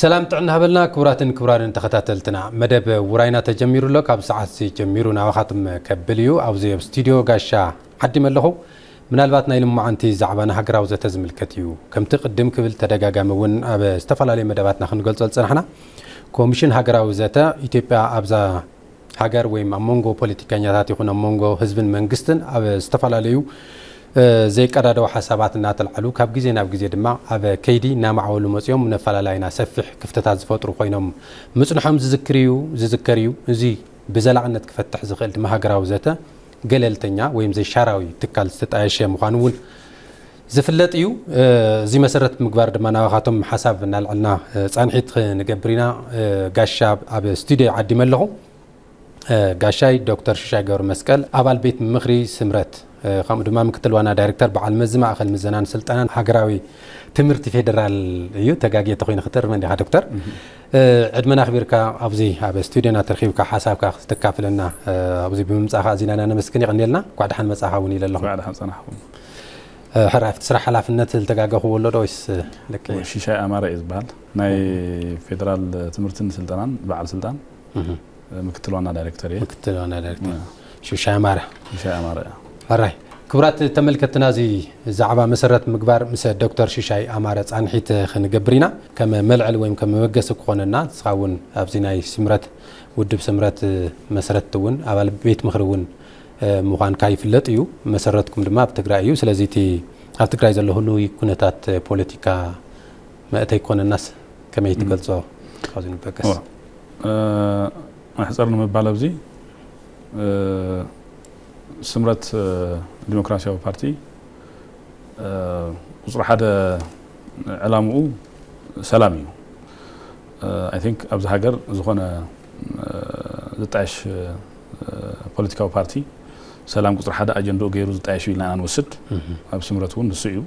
ሰላም ጥዕና ሃበልና ክቡራትን ክቡራንን ተኸታተልትና። መደብ ውራይና ተጀሚሩ ኣሎ። ካብ ሰዓት ጀሚሩ ናባኻትም ከብል እዩ። ኣብዚ ኣብ ስቱዲዮ ጋሻ ዓዲመ ኣለኹ። ምናልባት ናይ ልማዓንቲ ዛዕባና ሃገራዊ ዘተ ዝምልከት እዩ። ከምቲ ቅድም ክብል ተደጋጋሚ እውን ኣብ ዝተፈላለዩ መደባትና ክንገልጾ ዝጸናሕና፣ ኮሚሽን ሃገራዊ ዘተ ኢትዮጵያ ኣብዛ ሃገር ወይም ኣብ መንጎ ፖለቲከኛታት ይኹን ኣብ መንጎ ህዝብን መንግስትን ኣብ ዝተፈላለዩ፣ እ፣ ዘይቀዳደው ሓሳባት እናተልዓሉ ካብ ግዜ ናብ ግዜ ድማ ኣብ ከይዲ እናማዕበሉ መፅዮም ነፈላላይና ሰፊሕ ክፍተታት ዝፈጥሩ ኮይኖም ምፅንሖም ዝዝክር እዩ፣ ዝዝከር እዩ። እዚ ብዘላቕነት ክፈትሕ ዝኽእል ድማ ሃገራዊ ዘተ ገለልተኛ ወይም ዘይሻራዊ ትካል ዝተጣየሸ ምዃኑ እውን ዝፍለጥ እዩ። እ፣ እዚ መሰረት ምግባር ድማ ናባኻቶም ሓሳብ እናልዕልና፣ እ፣ ፃንሒት ክንገብር ኢና። እ፣ ጋሻ ኣብ ስቱዲዮ ዓዲመ ኣለኹ። እ፣ ጋሻይ ዶክተር ሽሻይ ገብረ መስቀል ኣባል ቤት ምኽሪ ስምረት፣ እ፣ ከምኡ ድማ ምክትል ዋና ዳይሬክተር በዓል መዚ ማእኸል ምዘናን ስልጠናን ሃገራዊ ትምህርቲ ፌዴራል እዩ። ተጋግየ ተኾይነ ክትእርመኒ ኢኻ ዶክተር። እ፣ ዕድመና ኣኽቢርካ ኣብዚ ኣብ ስቱዲዮና ተረኺብካ ሓሳብካ ክትካፍለና፣ እ፣ ኣብዚ ብምምጻእኻ ኣዚና ኢና ነመስግን፣ የቐንየልና። እንኳዕ ደሓን መጻእኻ እውን ኢለ ኣለኹ። እንኳዕ ደሓን ጸናሕኩም። እ፣ ሕራይ ኣብቲ ስራሕ ሓላፍነት ዝተጋገኹዎ ኣሎ ዶ ወይስ ልክዕ? ሽሻይ ኣማረ እዩ ዝበሃል። ናይ ፌደራል ትምህርትን ስልጠናን በዓል ስልጣን፣ እህ። ምክትል ዋና ዳይሬክተር እየ። ምክትል ዋና ዳይሬክተር። እ። ሽሻይ ኣማረ። ሽሻይ ኣማረ እያ። ሕራይ። ክቡራት ተመልከትና፣ እዚ ዛዕባ መሰረት ምግባር ምስ ዶክተር ሽሻይ ኣማረ ጻንሒት ክንገብር ኢና። ከም መልዕሊ ወይም ከም መበገሲ ክኾነና፣ ንስኻ እውን ኣብዚ ናይ ስምረት፣ ውድብ ስምረት መስረት እውን ኣባል ቤት ምኽሪ እውን፣ እ፣ ምዃንካ ይፍለጥ እዩ። መሰረትኩም ድማ ኣብ ትግራይ እዩ። ስለዚ እቲ ኣብ ትግራይ ዘሎ ህሉው ኩነታት ፖለቲካ መእተይ ክኾነናስ ከመይ እም። ትገልጾ? ካብዚ ንበገስ። እዋ፣ እ፣ ኣሕጸር ንምባል ኣብዚ፣ እ፣ ስምረት፣ እ፣ ዲሞክራሲያዊ ፓርቲ፣ እ፣ ቁጽሪ ሓደ ዕላምኡ ሰላም እዩ። እ፣ I think ኣብዚ ሃገር ዝኾነ፣ እ፣ ዝጣየሽ፣ እ፣ ፖለቲካዊ ፓርቲ ሰላም ቁጽሪ ሓደ ኣጀንድኡ ገይሩ ዝጣየሽ እዩ ኢልና ኢና ንወስድ። እህ። ኣብ ስምረት እውን ንሱ እዩ።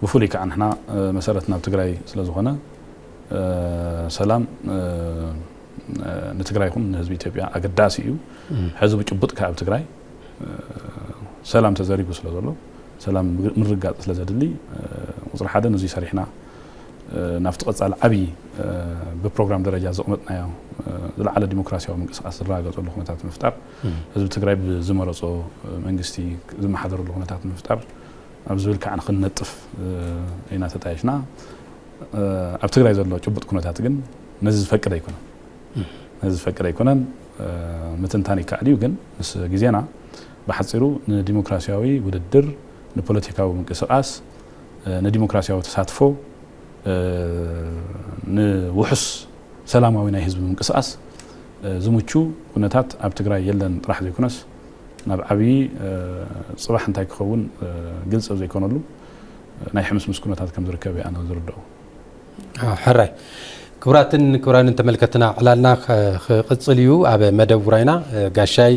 ብፍሉይ ከዓ ንሕና፣ እ፣ መሰረትና ኣብ ትግራይ ስለ ዝኾነ፣ እ፣ ሰላም፣ እ፣ እ፣ ንትግራይ ይኹን ንህዝቢ ኢትዮጵያ ኣገዳሲ እዩ። እም። ሕዚ ብጭቡጥ ከዓ ኣብ ትግራይ፣ እ፣ ሰላም ተዘሪጉ ስለ ዘሎ፣ ሰላም ምርጋጥ ስለ ዘድሊ፣ እ፣ ቁጽሪ ሓደ ነዙይ ሰሪሕና፣ እ፣ ናብቲ ቀጻሊ ዓብዪ፣ እ፣ ብፕሮግራም ደረጃ ዘቕመጥናዮ፣ እ፣ ዝለዓለ ዲሞክራሲያዊ ምንቅስቃስ ዝረጋገጸሉ ኩነታት ንምፍጣር፣ እም። ህዝቢ ትግራይ ብዝመረጾ፣ እ፣ መንግስቲ ዝመሓደረሉ ኩነታት ንምፍጣር ኣብ ዝብል ከዓ ንክንነጥፍ፣ እ፣ ኢና ተጣይሽና። እ፣ ኣብ ትግራይ ዘሎ ጭቡጥ ኩነታት ግን ነዚ ዝፈቅድ ኣይኮነን። እም። ነዚ ዝፈቅድ ኣይኮነን። እ፣ ምትንታን ይከኣል እዩ፣ ግን ምስ ግዜና ብሓፂሩ ንዲሞክራሲያዊ ውድድር፣ ንፖለቲካዊ ምንቅስቃስ፣ እ፣ ንዲሞክራሲያዊ ተሳትፎ፣ እ፣ ንውሑስ ሰላማዊ ናይ ህዝቢ ምንቅስቃስ፣ እ፣ ዝምቹ ኩነታት ኣብ ትግራይ የለን ጥራሕ ዘይኮነስ፣ ናብ ዓብዪ፣ እ፣ ፅባሕ እንታይ ክኸውን፣ እ፣ ግልፂ ኣብ ዘይኮነሉ፣ እ፣ ናይ ሕምስምስ ኩነታት ከም ዝርከብ እየ ኣነ ዝርድኦ። አ፣ ሕራይ። ክቡራትን ክቡራንን ተመልከትና፣ ዕላልና ኸ-፣ ክቕጽል እዩ። ኣብ መደብ ውራይና፣ እ፣ ጋሻይ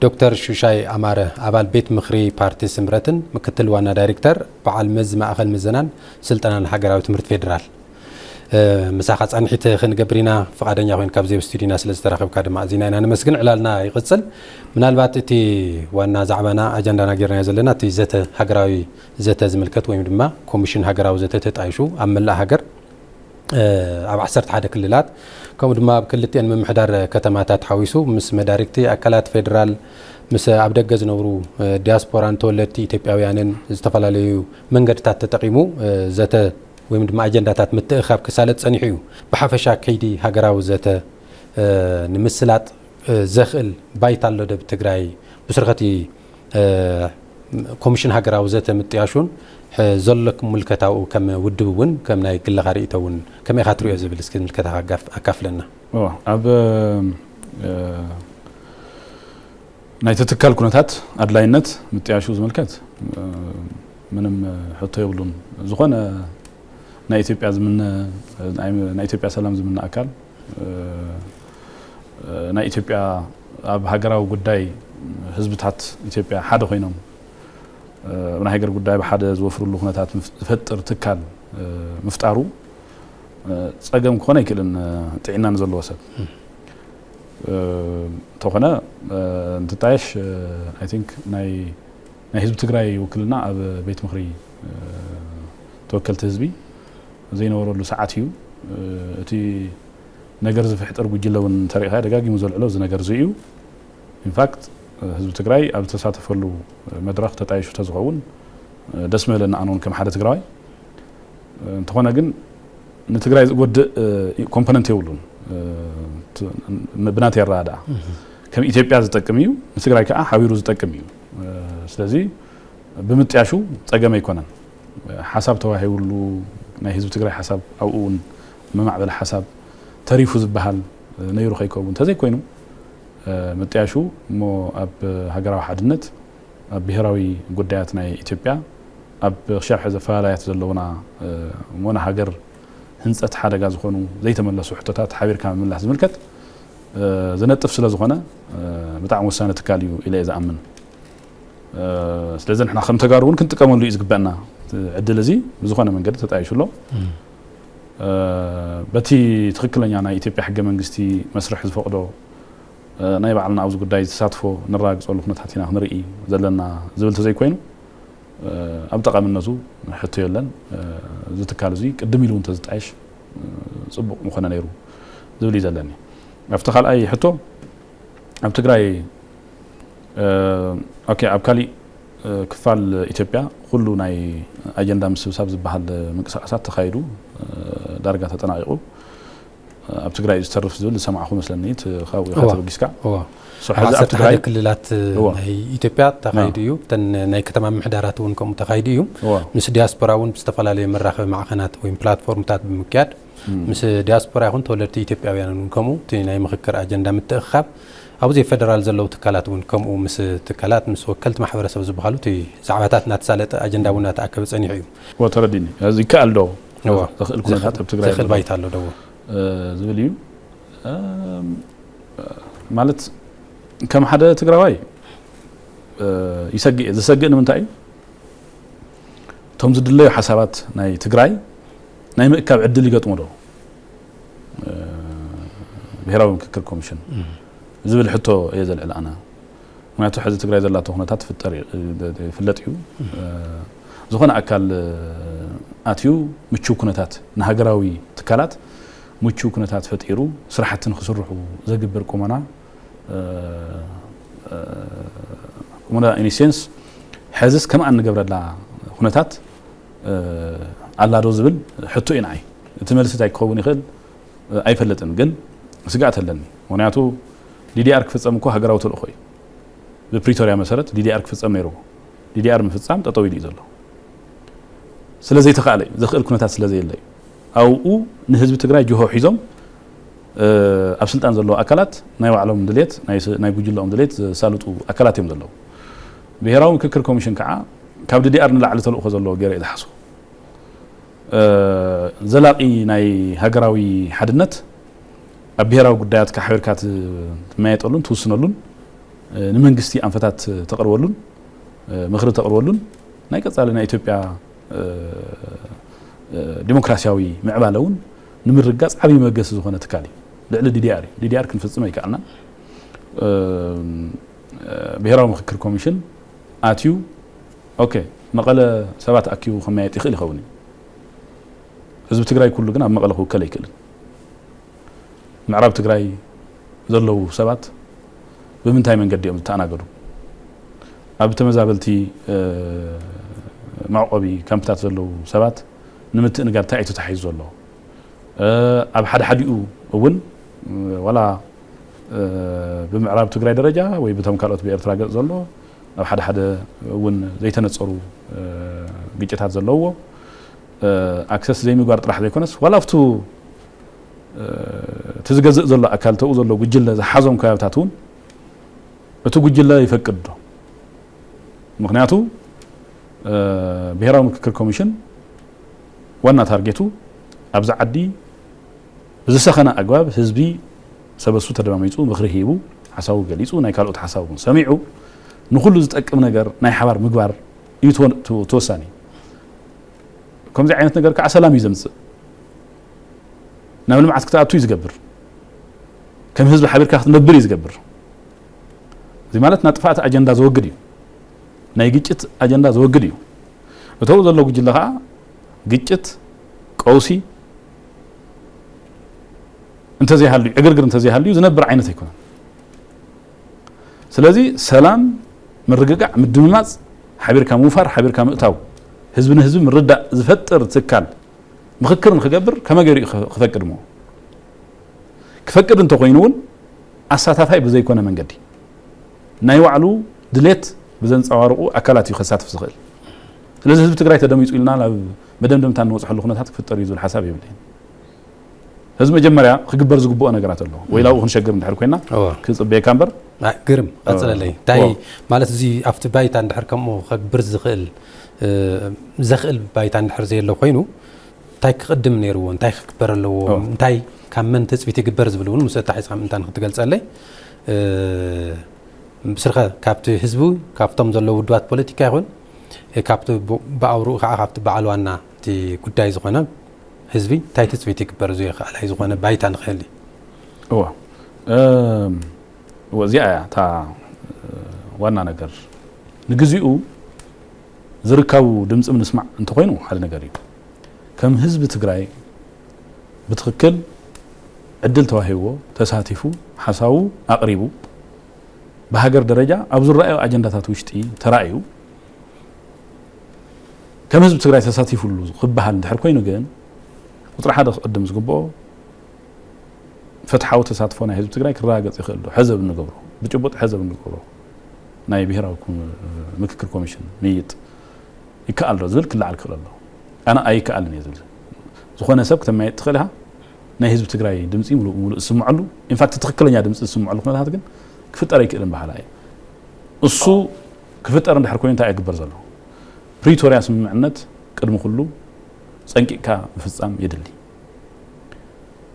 ዶክተር ሹሻይ ኣማረ፣ ኣባል ቤት ምኽሪ ፓርቲ ስምረትን ምክትል ዋና ዳይሬክተር በዓል መዚ ማእኸል ምዘናን ስልጠናን ሃገራዊ ትምህርቲ ፌዴራል፣ እ፣ ምሳኻ ጻንሒት ክንገብር ኢና። ፍቓደኛ ኮይንካ ኣብዚ ኣብ ስቱዲዮና ስለ ዝተረኸብካ ድማ ኣዚና ኢና ነመስግን። ዕላልና ይቕጽል። ምናልባት እቲ ዋና ዛዕባና ኣጀንዳና ጌርናዮ ዘለና እቲ ዘተ፣ ሃገራዊ ዘተ ዝምልከት ወይም ድማ ኮሚሽን ሃገራዊ ዘተ ተጣይሹ ኣብ መላእ ሃገር፣ እ፣ ኣብ ዓሰርተ ሓደ ክልላት ከምኡ ድማ ኣብ ክልቲኤን ምምሕዳር ከተማታት ሓዊሱ ምስ መዳርግቲ ኣካላት ፌዴራል፣ ምስ ኣብ ደገ ዝነብሩ፣ እ፣ ዲያስፖራን ተወለድቲ ኢትዮጵያውያንን ዝተፈላለዩ መንገድታት ተጠቒሙ፣ እ፣ ዘተ ወይም ድማ ኣጀንዳታት ምትእኽኻብ ክሳለጥ ጸኒሑ እዩ። ብሓፈሻ ከይዲ ሃገራዊ ዘተ፣ እ፣ ንምስላጥ፣ እ፣ ዘኽእል ባይታ ኣሎ ዶ ኣብ ትግራይ? ብስርኸቲ፣ እ፣ ኮሚሽን ሃገራዊ ዘተ ምጥያሹን፣ እ፣ ዘለኩም ምልከታ ኣብኡ ከም ውድብ እውን፣ ከም ናይ ግለኻ ርእይቶ እውን ከመይ ኢኻ ትሪኦ ዝብል እስኪ ምልከታኻ ኣጋፍ-፣ ኣካፍለና። እዎ፣ ኣብ፣ እ፣ ናይቲ ትካል ኩነታት ኣድላይነት ምጥያሹ ዝምልከት፣ እ፣ ምንም ሕቶ የብሉን። ዝኾነ ናይ ኢትዮጵያ ዝምነ፣ ናይ፣ ናይ ኢትዮጵያ ሰላም ዝምነ ኣካል፣ እ፣ ናይ ኢትዮጵያ ኣብ ሃገራዊ ጉዳይ ህዝብታት ኢትዮጵያ ሓደ ኮይኖም፣ እ፣ ኣብ ናይ ሃገር ጉዳይ ብሓደ ዝወፍርሉ ኩነታት ምፍ-፣ ዝፈጥር ትካል፣ እ፣ ምፍጣሩ፣ እ፣ ጸገም ክኾን ኣይክእልን፣ እ፣ ጥዕና ንዘለዎ ሰብ። እ፣ እንተኾነ፣ እ፣ እንትጣየሽ፣ እ፣ I think ናይ፣ ናይ ህዝቢ ትግራይ ውክልና ኣብ ቤት ምኽሪ፣ እ፣ ተወከልቲ ህዝቢ ዘይነበረሉ ሰዓት እዩ። እቲ ነገር ዝፍሕጠር ጉጅለ እውን እንተሪኢኻ ደጋጊሙ ዘልዕሎ እዚ ነገር እዚ እዩ። ኢንፋክት ህዝቢ ትግራይ ኣብ ዝተሳተፈሉ መድረኽ ተጣይሹ ተዝኸውን ደስ ምበለና ኣነ እውን ከም ሓደ ትግራዋይ። እንተኾነ ግን ንትግራይ ዝጎድእ ኮምፖነንት የብሉን። ብናተይ ኣረዳድኣ ከም ኢትዮጵያ ዝጠቅም እዩ፣ ንትግራይ ከዓ ሓቢሩ ዝጠቅም እዩ። ስለዚ ብምጥያሹ ፀገም ኣይኮነን። ሓሳብ ተዋሂብሉ ናይ ህዝቢ ትግራይ ሓሳብ ኣብኡ እውን መማዕበሊ ሓሳብ ተሪፉ ዝበሃል ነይሩ ከይከውን እንተዘይኮይኑ ምጥያሹ እሞ ኣብ ሃገራዊ ሓድነት ኣብ ብሄራዊ ጉዳያት ናይ ኢትዮጵያ ኣብ ሸርሒ ዘፈላላያት ዘለውና እሞ ንሃገር ህንፀት ሓደጋ ዝኾኑ ዘይተመለሱ ሕቶታት ሓቢርካ ምምላስ ዝምልከት ዝነጥፍ ስለ ዝኾነ ብጣዕሚ ወሳኒ ትካል እዩ ኢለ እየ ዝኣምን። ስለዚ ንሕና ከም ተጋሩ እውን ክንጥቀመሉ እዩ ዝግበአና። ዕድል እዚ ብዝኾነ መንገዲ ተጣይሹ ኣሎ። በቲ ትኽክለኛ ናይ ኢትዮጵያ ሕገ መንግስቲ መስርሕ ዝፈቕዶ ናይ ባዕልና ኣብዚ ጉዳይ ተሳትፎ ንረጋግፀሉ ኩነታት ኢና ክንርኢ ዘለና ዝብል ተዘይኮይኑ ኣብ ጠቓምነቱ ሕቶ የለን። እዚ ትካል እዚ ቅድም ኢሉ እውን ተዝጣየሽ ፅቡቕ ምኾነ ነይሩ ዝብል እዩ ዘለኒ። ኣብቲ ካልኣይ ሕቶ ኣብ ትግራይ ኦኬ ኣብ ካሊእ ክፋል ኢትዮጵያ ኩሉ ናይ ኣጀንዳ ምስብሳብ ዝበሃል ምንቅስቃሳት ተኻይዱ ዳርጋ ተጠናቂቑ ኣብ ትግራይ እዩ ዝተርፍ ዝብል ዝሰማዕኹ መስለኒ። እቲ ካብኡ ኢኻ እዋ፣ ተበጊስካ። እዋ። So ኣብ ሕዚ ኣብ ዓሰርተ ሓደ ትግራይ ክልላት እዋ። ናይ ኢትዮጵያ ተኻይዱ ናይ እዩ። እተን ናይ ከተማ ምምሕዳራት እውን ከምኡ ተኻይዱ እዩ። እዋ። ምስ ዲያስፖራ እውን ብዝተፈላለየ መራኸቢ ማዕኸናት ወይ ፕላትፎርምታት ብምክያድ ምስ ዲያስፖራ ይኹን ተወለድቲ ኢትዮጵያውያን እውን ከምኡ እቲ ናይ ምኽክር ኣጀንዳ ምትእኽኻብ ኣብ ዘይፌደራል ዘለዉ ትካላት እውን ከምኡ ምስ ትካላት ምስ ወከልቲ ማሕበረሰብ ዝበሃሉ እቲ ዛዕባታት እናተሳለጠ ኣጀንዳ እውን እናተኣከበ ፀኒሑ እዩ። እዎ ተረዲኒ። እዚ ይከኣል ዶ? እዎ። ዘኽእል ኩነታት ኣብ ትግራይ ዘኽእል ኣሎ? ባይታ ኣሎ ዶ? ዝብል እዩ። ማለት ከም ሓደ ትግራዋይ ይሰግእ እየ። ዝሰግእ ንምንታይ እዩ? እቶም ዝድለዩ ሓሳባት ናይ ትግራይ ናይ ምእካብ ዕድል ይገጥሞ ዶ ብሄራዊ ምክክር ኮሚሽን ዝብል ሕቶ እየ ዘልዕል ኣነ። ምክንያቱ ሕዚ ትግራይ ዘላቶ ኩነታት ትፍጠር ይፍለጥ እዩ። ዝኾነ ኣካል ኣትዩ ምቹው ኩነታት ንሃገራዊ ትካላት ምቹው ኩነታት ፈጢሩ ስራሕቲ ንክስርሑ ዘግብር ቁመና ቁመና ኢንሴንስ ሕዝስ ከምኣ እንገብረላ ኩነታት ኣላዶ ዝብል ሕቶ እዩ ንዓይ። እቲ መልሲ እንታይ ክኸውን ይኽእል ኣይፈልጥን፣ ግን ስግኣት ኣለኒ። ምክንያቱ ዲዲኣር ክፍፀም እኮ ሃገራዊ ተልእኮ እዩ። ብፕሪቶርያ መሰረት ዲዲኣር ክፍፀም ነይርዎ። ዲዲኣር ምፍፃም ጠጠው ኢሉ እዩ ዘሎ። ስለዘይተኻእለ እዩ፣ ዘኽእል ኩነታት ስለዘየለ እዩ። ኣብኡ ንህዝቢ ትግራይ ጅሆ ሒዞም ኣብ ስልጣን ዘለዉ ኣካላት ናይ ባዕሎም ድሌት ናይ ጉጅለኦም ድሌት ዘሳልጡ ኣካላት እዮም ዘለዉ። ብሄራዊ ምክክር ኮሚሽን ከዓ ካብ ዲዲኣር ንላዕሊ ተልእኮ ዘለዎ ገይረ እየ ዝሓስቦ። ዘላቒ ናይ ሃገራዊ ሓድነት ኣብ ብሄራዊ ጉዳያት ሓቢርካ ትመያየጠሉን ትውስነሉን ንመንግስቲ ኣንፈታት ተቕርበሉን ምኽሪ ተቕርበሉን ናይ ቀፃሊ ናይ ኢትዮጵያ ዲሞክራሲያዊ ምዕባለ እውን ንምርጋፅ ዓብዪ መበገሲ ዝኾነ ትካል እዩ። ልዕሊ ዲዲኣር እዩ። ዲዲኣር ክንፍፅም ኣይከኣልናን። ብሄራዊ ምክክር ኮሚሽን ኣትዩ ኦኬ መቐለ ሰባት ኣኪቡ ከመያየጥ ይኽእል ይኸውን እዩ። ህዝቢ ትግራይ ኩሉ ግን ኣብ መቐለ ክውከል ኣይክእልን። ምዕራብ ትግራይ ዘለዉ ሰባት ብምንታይ መንገዲ እዮም ዝተኣናገዱ? ኣብ ተመዛበልቲ መዕቆቢ ካምፕታት ዘለዉ ሰባት ንምትእንጋድ እንታይ እዩ ተታሒዙ ዘሎ? ኣብ ሓደ ሓዲኡ እውን ዋላ ብምዕራብ ትግራይ ደረጃ ወይ ብቶም ካልኦት ብኤርትራ ገፅ ዘሎ ኣብ ሓደ ሓደ እውን ዘይተነፀሩ ግጭታት ዘለውዎ ኣክሰስ ዘይምግባር ጥራሕ ዘይኮነስ ዋላ ኣብቱ እቲ ዝገዝእ ዘሎ ኣካል ተኡ ዘሎ ጉጅለ ዝሓዞም ከባብታት እውን እቲ ጉጅለ ይፈቅድ ዶ? ምክንያቱ ብሄራዊ ምክክር ኮሚሽን ዋና ታርጌቱ ኣብዚ ዓዲ ብዝሰኸነ ኣግባብ ህዝቢ ሰበሱ ተደማሚፁ ምኽሪ ሂቡ ሓሳቡ ገሊፁ ናይ ካልኦት ሓሳብ እውን ሰሚዑ ንኩሉ ዝጠቅም ነገር ናይ ሓባር ምግባር እዩ ተወሳኒ። ከምዚ ዓይነት ነገር ከዓ ሰላም እዩ ዘምፅእ። ናብ ልምዓት ክትኣቱ እዩ ዝገብር። ከም ህዝቢ ሓቢርካ ክትነብር እዩ ዝገብር። እዚ ማለት ናይ ጥፍኣት ኣጀንዳ ዘወግድ እዩ። ናይ ግጭት ኣጀንዳ ዘወግድ እዩ። እተው ዘሎ ጉጅለ ከዓ ግጭት፣ ቀውሲ፣ እንተዘይሃልዩ፣ ዕግርግር እንተዘይሃልዩ ዝነብር ዓይነት ኣይኮነን። ስለዚ ሰላም፣ ምርግጋዕ፣ ምድምማፅ፣ ሓቢርካ ምውፋር፣ ሓቢርካ ምእታው፣ ህዝቢ ንህዝቢ ምርዳእ ዝፈጥር ትካል ምኽክር ንክገብር ከመይ ገይሩ እዩ ክፈቅድ? እሞ ክፈቅድ እንተኮይኑ እውን ኣሳታፋይ ብዘይኮነ መንገዲ፣ ናይ ባዕሉ ድሌት ብዘንፀባርቑ ኣካላት እዩ ከሳትፍ ዝኽእል። ስለዚ ህዝቢ ትግራይ ተደሚፁ ኢልና ናብ መደምደምታ እንወፅሐሉ ኩነታት ክፍጠር እዩ ዝብል ሓሳብ የብለይን። ህዝቢ መጀመርያ ክግበር ዝግብኦ ነገራት ኣሎ። ወይላ ኣብኡ ክንሸግር እንድሕር ኮይና ክፅበየካ እምበር። ግርም ቀፅለለይ እንታይ ማለት እዚ ኣብቲ ባይታ እንድሕር ከምኡ ከግብር ዝኽእል ዘኽእል ባይታ እንድሕር ዘየሎ ኮይኑ እንታይ ክቕድም ነይርዎ፣ እንታይ ክግበር ኣለዎ፣ እንታይ ካብ መን ትፅቢት ይግበር ዝብል እውን ምስ ኣታሒዝካ ምእንታን ክትገልፀለይ ብስርኸ ካብቲ ህዝቢ ካብቶም ዘለዉ ውድባት ፖለቲካ ይኹን ካብቲ ብኣውርኡ ከዓ ካብቲ በዓል ዋና እቲ ጉዳይ ዝኾነ ህዝቢ እንታይ ትፅቢት ይግበር እዚ የኽኣላይ ዝኾነ ባይታ ንኽህሊ እዎ እዚኣ እያ እታ ዋና ነገር። ንግዚኡ ዝርካቡ ድምፂ ምስማዕ እንተኮይኑ ሓደ ነገር እዩ። ከም ህዝቢ ትግራይ ብትክክል ዕድል ተዋሂብዎ ተሳቲፉ ሓሳቡ ኣቕሪቡ ብሃገር ደረጃ ኣብ ዝረኣዩ ኣጀንዳታት ውሽጢ ተራእዩ ከም ህዝቢ ትግራይ ተሳቲፉሉ ክበሃል እንድሕር ኮይኑ ግን ቁፅሪ ሓደ ክቕድም ዝግብኦ ፍትሓዊ ተሳትፎ ናይ ህዝቢ ትግራይ ክረጋገፅ ይኽእል ዶ? ሕዘብ እንገብሮ ብጭቡጥ ሕዘብ እንገብሮ ናይ ብሄራዊ ምክክር ኮሚሽን ምይጥ ይከኣል ዶ ዝብል ክለዓል ክኽእል ኣለዎ። ኣነ ኣይከኣልን እየ ዝብል ዝኾነ ሰብ ክተመያየጥ ትኽእል ኢኻ። ናይ ህዝቢ ትግራይ ድምፂ ሙሉእ ብሙሉእ ዝስምዐሉ ኢንፋክት ትኽክለኛ ድምፂ ዝስምዐሉ ኩነታት ግን ክፍጠር ኣይክእልን በሃላ እየ። እሱ ክፍጠር እንድሕር ኮይኑ እንታይ እግበር ዘሎ? ፕሪቶርያ ስምምዕነት ቅድሚ ኩሉ ፀንቂቕካ ምፍፃም የድሊ።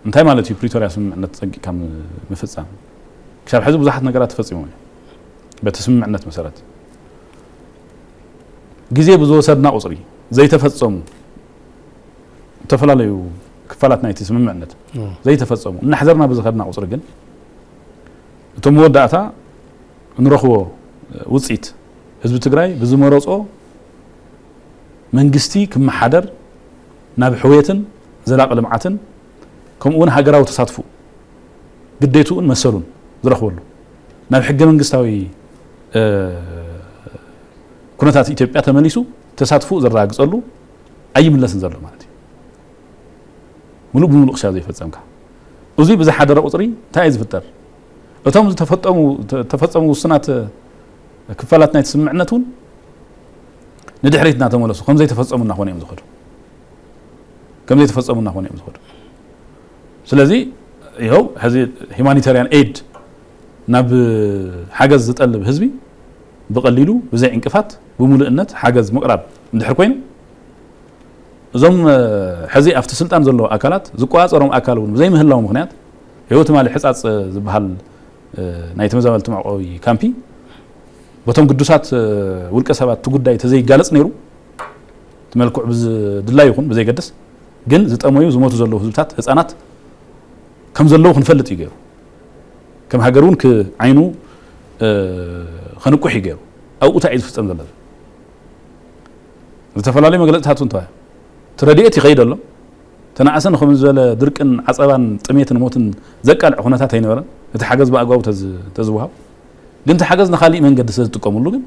እንታይ ማለት እዩ ፕሪቶርያ ስምምዕነት ፀንቂቕካ ምፍፃም? ክሳብ ሕዚ ብዙሓት ነገራት ተፈፂሞም እዮም። በቲ ስምምዕነት መሰረት ግዜ ብዝወሰድና ቁፅሪ ዘይተፈፀሙ ዝተፈላለዩ ክፋላት ናይቲ ስምምዕነት ዘይተፈፀሙ እናሕዘርና ብዝኸድና ቁፅሪ ግን እቶም መወዳእታ እንረኽቦ ውፅኢት ህዝቢ ትግራይ ብዝመረፆ መንግስቲ ክመሓደር ናብ ሕውየትን ዘላቂ ልምዓትን ከምኡ እውን ሃገራዊ ተሳትፎ ግዴትኡን መሰሉን ዝረኽበሉ ናብ ሕገ መንግስታዊ ኩነታት ኢትዮጵያ ተመሊሱ ተሳትፎ ዘረጋግፀሉ ኣይምለስን ዘሎ ማለት እዩ። ሙሉእ ብሙሉእ ክሻ ዘይፈፀምካ እዚ ብዝሓደረ ቁፅሪ እንታይ እዩ ዝፍጠር? እቶም ዝተፈፀሙ ውሱናት ክፋላት ናይቲ ስምምዕነት እውን ንድሕሪት እናተመለሱ ከም ዘይተፈፀሙ እናኾኑ እዮም ዝኸዱ ከም ዘይተፈፀሙ እናኾኑ እዮም ዝኸዱ። ስለዚ ይኸው ሕዚ ሂማኒታሪያን ኤድ ናብ ሓገዝ ዝጠልብ ህዝቢ ብቐሊሉ ብዘይ ዕንቅፋት ብሙሉእነት ሓገዝ ምቕራብ እንድሕር ኮይኑ እዞም ሕዚ ኣብቲ ስልጣን ዘለዉ ኣካላት ዝቆፃፀሮም ኣካል እውን ብዘይምህላው ምኽንያት ይኸው ትማሊ ሕፃፅ ዝበሃል ናይ ተመዛበልቲ መዕቆቢ ካምፒ በቶም ግዱሳት ውልቀ ሰባት እቲ ጉዳይ ተዘይጋለፅ ነይሩ እቲ መልክዑ ብዝድላይ ይኹን ብዘይገድስ ግን ዝጠመዩ ዝሞቱ ዘለዉ ህዝብታት ህፃናት ከም ዘለዉ ክንፈልጥ እዩ ገይሩ ከም ሃገር እውን ዓይኑ ከንቁሕ እዩ ገይሩ ኣብኡ እንታይ እዩ ዝፍፀም ዘሎ ዝተፈላለዩ መግለፅታት እውን ተባሂሉ እቲ ረድኤት ይኸይድ ኣሎ ተናእሰ ንኸም ዝበለ ድርቅን ዓፀባን ጥሜትን ሞትን ዘቃልዕ ኩነታት ኣይነበረን እቲ ሓገዝ ብኣግባቡ ተዝወሃብ ግን እቲ ሓገዝ ንካሊእ መንገዲ ስለ ዝጥቀምሉ ግን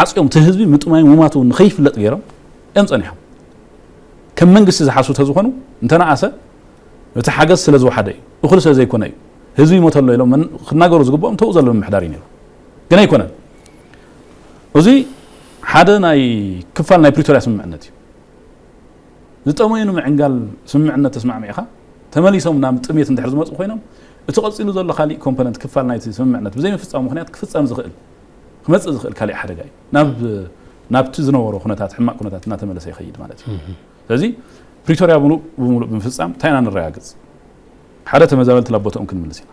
ዓፅዮም እቲ ህዝቢ ምጥማይ ሙማቱ ንኸይፍለጥ ገይሮም እዮም ፀኒሖም ከም መንግስቲ ዝሓስቡ ተዝኾኑ እንተነኣሰ እቲ ሓገዝ ስለ ዝወሓደ እዩ እኹል ስለ ዘይኮነ እዩ ህዝቢ ይሞተሎ ኢሎም ክናገሩ ዝግብኦም ተብኡ ዘሎ ምምሕዳር እዩ ነይሩ ግን ኣይኮነን እዚ ሓደ ናይ ክፋል ናይ ፕሪቶርያ ስምምዕነት እዩ ዝጠመዩ ንምዕንጋል ስምምዕነት ተስማዕሚዕኻ ተመሊሶም ናብ ጥሜት እንድሕር ዝመፁ ኮይኖም እቲ ቀፂሉ ዘሎ ካሊእ ኮምፖነንት ክፋል ናይቲ ስምምዕነት ብዘይምፍፃሙ ምክንያት ክፍፀም ዝኽእል ክመፅእ ዝኽእል ካሊእ ሓደጋ እዩ ናብ ናብቲ ዝነበሮ ኩነታት ሕማቅ ኩነታት እናተመለሰ ይኸይድ ማለት እዩ ስለዚ ፕሪቶርያ ብሙሉእ ብምፍፃም እንታይ ኢና ንረጋግፅ ሓደ ተመዛበልቲ ናብ ቦትኦም ክንምልስ ኢና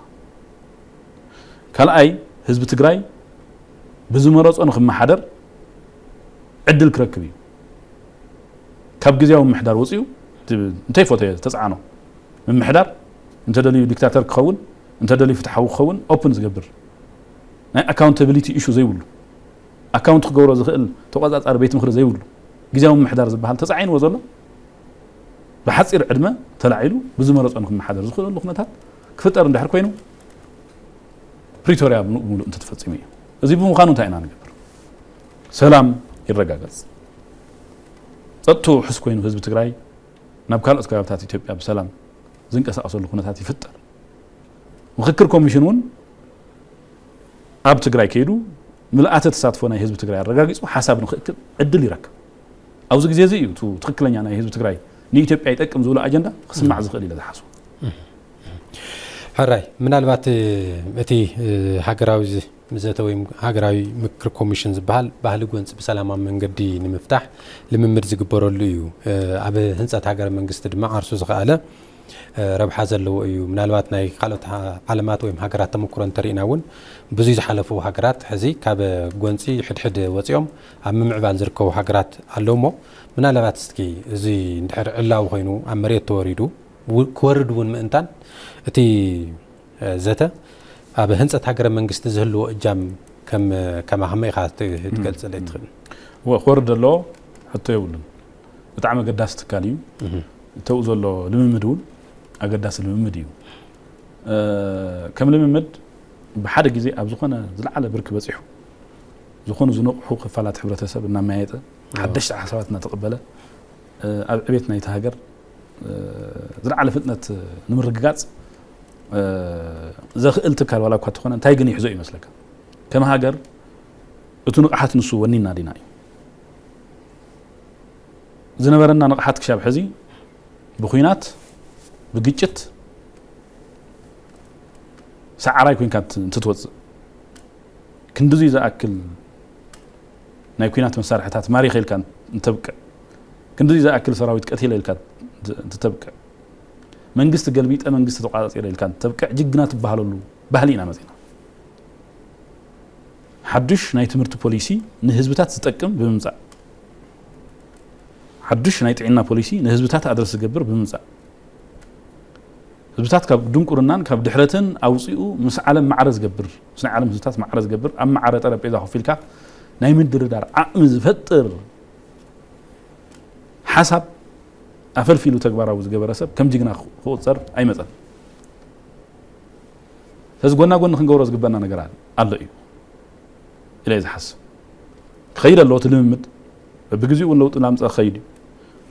ካልኣይ ህዝቢ ትግራይ ብዝመረፆ ንክመሓደር ዕድል ክረክብ እዩ ካብ ግዜያዊ ምምሕዳር ወፂኡ እንተይፈተየ ተፃዕኖ ምምሕዳር እንተደልዩ ዲክታተር ክኸውን እንተደልዩ ፍትሓዊ ክኸውን ኦፕን ዝገብር ናይ ኣካውንታብሊቲ ኢሹ ዘይብሉ ኣካውንት ክገብሮ ዝኽእል ተቆፃፃሪ ቤት ምኽሪ ዘይብሉ ግዜያዊ ምምሕዳር ዝበሃል ተፃዒንዎ ዘሎ ብሓፂር ዕድመ ተላዒሉ ብዝመረፆ ንክመሓደር ዝኽእለሉ ኩነታት ክፍጠር እንድሕር ኮይኑ ፕሪቶርያ ምሉእ ብምሉእ እንተተፈፂሙ እዩ። እዚ ብምዃኑ እንታይ ኢና ንገብር? ሰላም ይረጋገፅ፣ ፀጥትኡ ውሑስ ኮይኑ ህዝቢ ትግራይ ናብ ካልኦት ከባብታት ኢትዮጵያ ብሰላም ዝንቀሳቐሰሉ ኩነታት ይፍጠር። ምኽክር ኮሚሽን እውን ኣብ ትግራይ ከይዱ ምልኣተ ተሳትፎ ናይ ህዝቢ ትግራይ ኣረጋጊፁ ሓሳብ ንክእክብ ዕድል ይረክብ። ኣብዚ ግዜ እዚ እዩ እቲ ትኽክለኛ ናይ ህዝቢ ትግራይ ንኢትዮጵያ ይጠቅም ዝብሎ ኣጀንዳ ክስማዕ ዝኽእል ኢለ ዝሓስቦ። ሕራይ ምናልባት እቲ ሃገራዊ ዘተ ወይ ሃገራዊ ምክክር ኮሚሽን ዝበሃል ባህሊ ጎንፂ ብሰላማዊ መንገዲ ንምፍታሕ ልምምድ ዝግበረሉ እዩ። ኣብ ህንፀት ሃገረ መንግስቲ ድማ ዓርሱ ዝኸኣለ ረብሓ ዘለዎ እዩ። ምናልባት ናይ ካልኦት ዓለማት ወይ ሃገራት ተመክሮ እንተሪእና እውን ብዙይ ዝሓለፉ ሃገራት ሕዚ ካብ ጎንፂ ሕድሕድ ወፂኦም ኣብ ምምዕባል ዝርከቡ ሃገራት ኣለውሞ ምናልባት እስኪ እዚ እንድሕር ዕላዊ ኮይኑ ኣብ መሬት ተወሪዱ ክወርድ እውን ምእንታን እቲ ዘተ ኣብ ህንፀት ሃገረ መንግስቲ ዝህልዎ እጃም ከም ከማኸመ ኢኻ ትገልፅለይ ትኽእል? ክወርድ ዘለዎ ሕቶ የብሉን። ብጣዕሚ ኣገዳሲ ትካል እዩ። እተው ዘሎ ልምምድ እውን ኣገዳሲ ልምምድ እዩ። ከም ልምምድ ብሓደ ግዜ ኣብ ዝኾነ ዝለዓለ ብርኪ በፂሑ ዝኾኑ ዝነቕሑ ክፋላት ሕብረተሰብ እናመያየጠ ሓደሽቲ ሓሳባት እናተቐበለ ኣብ ዕቤት ናይቲ ሃገር ዝለዓለ ፍጥነት ንምርግጋፅ ዘኽእል ትካል ዋላ እኳ ተኾነ እንታይ ግን ይሕዞ ይመስለካ? ከም ሃገር እቱ ንቕሓት ንሱ ወኒና ዲና እዩ ዝነበረና ንቕሓት ክሻብ ሕዚ ብኩናት ብግጭት ሰዓራይ ኮንካ እንትትወፅእ ክንድዙይ ዝኣክል ናይ ኩናት መሳርሕታት ማሪኸ ኢልካ እንተብቅዕ ክንድዙይ ዝኣክል ሰራዊት ቀቲለ ኢልካ እንትተብቅዕ መንግስቲ ገልቢጠ መንግስቲ ተቋፃፂረ ኢልካ እንተብቅዕ ጅግና ትበሃለሉ ባህሊ ኢና መፂና። ሓዱሽ ናይ ትምህርቲ ፖሊሲ ንህዝብታት ዝጠቅም ብምምፃእ ሓዱሽ ናይ ጥዕና ፖሊሲ ንህዝብታት ኣድረስ ዝገብር ብምምፃእ ህዝብታት ካብ ድንቁርናን ካብ ድሕረትን ኣውፅኡ ምስ ዓለም ማዕረ ዝገብር ምስ ናይ ዓለም ህዝብታት ማዕረ ዝገብር ኣብ ማዕረ ጠረጴዛ ኮፍ ኢልካ ናይ ምድርዳር ዓቕሚ ዝፈጥር ሓሳብ ኣፈልፊሉ ተግባራዊ ዝገበረ ሰብ ከም ጅግና ክቑፀር ኣይመፀን። ስለዚ ጎና ጎኒ ክንገብሮ ዝግበና ነገር ኣሎ እዩ ኢለ ዝሓስብ። ክኸይድ ኣለዎ እቲ ልምምድ በብግዜኡ እውን ለውጢ እናምፀ ክኸይድ እዩ።